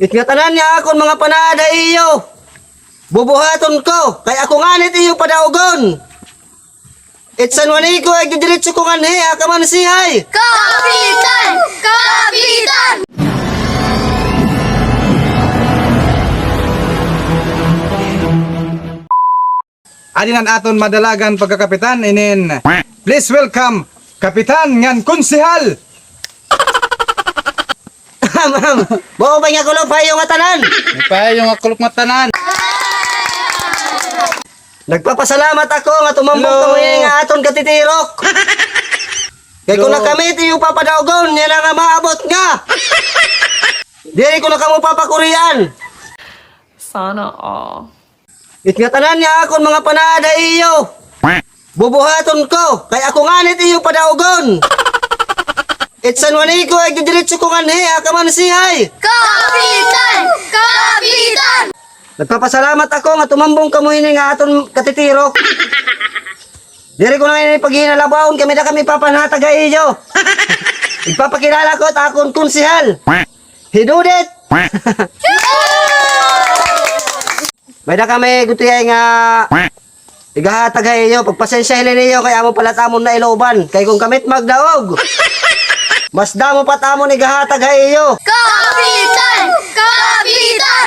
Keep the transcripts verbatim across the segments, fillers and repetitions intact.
It ngatanan nga akon mga panaad ha iyo, bubuhaton ko, kay ako ngani it iyo padaugon. It San Juanico, igdidiretso ko nganhi ha kamansihay. Kapitan! Kapitan! Adi na an aton madalagan pagkakapitan, inin. Please welcome, Kapitan ngan Konsehal. Maupay nga kulop ha iyo ngatanan. Maupay nga kulop ngatanan. Nagpapasalamat ako nga tumambong kamo hini nga aton katitirok. Kay kon nakami it iyo papadaugon, yana nga maabot nga diri ko na kamo papakurian. Sana all. It ngatanan nga akon mga panaad ha iyo, bubuhaton ko, kay ako ngani it iyo padaugon. It San Juanico, igdidiretso ko nganhi ha kamansihay. Kapitan! Kapitan! Nagpapasalamat ako nga tumambong kamo hini nga aton katitirok. Diri ko na ini paghinalabawon kay may-ada kami papanhatag ha iyo. Igpapakilala ko it akon konsehal. Hi Dudit! May-ada kami gutiay nga igahatag ha iyo. Pagpasensya hili niyo kay amo pa la it amon nailoban. Kay kon kami it magdaog, mas damo pa it amon igahatag ha iyo. Kapitan! Kapitan!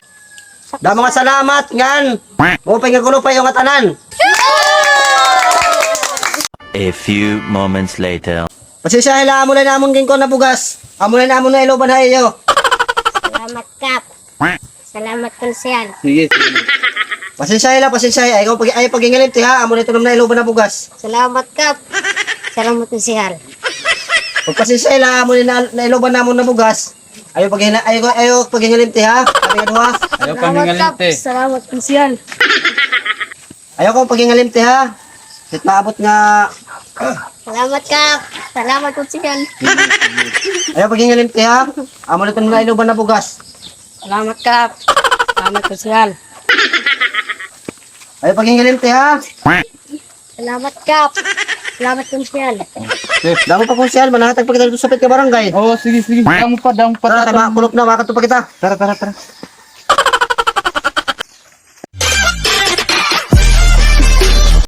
Damo nga salamat ngan maupay nga kulop ha iyo ngatanan. A few moments later. Pasensya hila, amo la ini amon ginkuan na bugas. Amo la ini amon nailoban ha iyo. Salamat, Kap. Salamat, Konsehal. Sige, sige. Pasensya hila, pasensya hila. Ayaw pag-, ayaw paghingalimti ha. Amo la ito nam nailoban na bugas. Salamat, Kap. Salamat, Konsehal. Pagpasensya hila, amo la ini na-, nailoban namon na bugas. Ayaw paghinga-, ayaw, ayaw paghingalimti ha. Kami nga duha. Ayaw paghingalimti. Salamat, Kap. Salamat, Konsehal. Ayaw ko paghingalimti ha. It maabot nga. Salamat, Kap. Salamat, Konsehal. Ayaw paghingalimti ha. Amo la ito nam nailoban na bugas. Salamat, Kap. Salamat, Konsehal. Ayaw paghingalimti ha. Salamat, Kap. Salamat, Konsehal. Damo pa, Konsehal, manhatag pa kita didto sa sapit nga barangay. Oo, sige, sige. Damo pa, damo pa. Tara, tara, makulop na, makadto pa kita. Tara, tara, tara.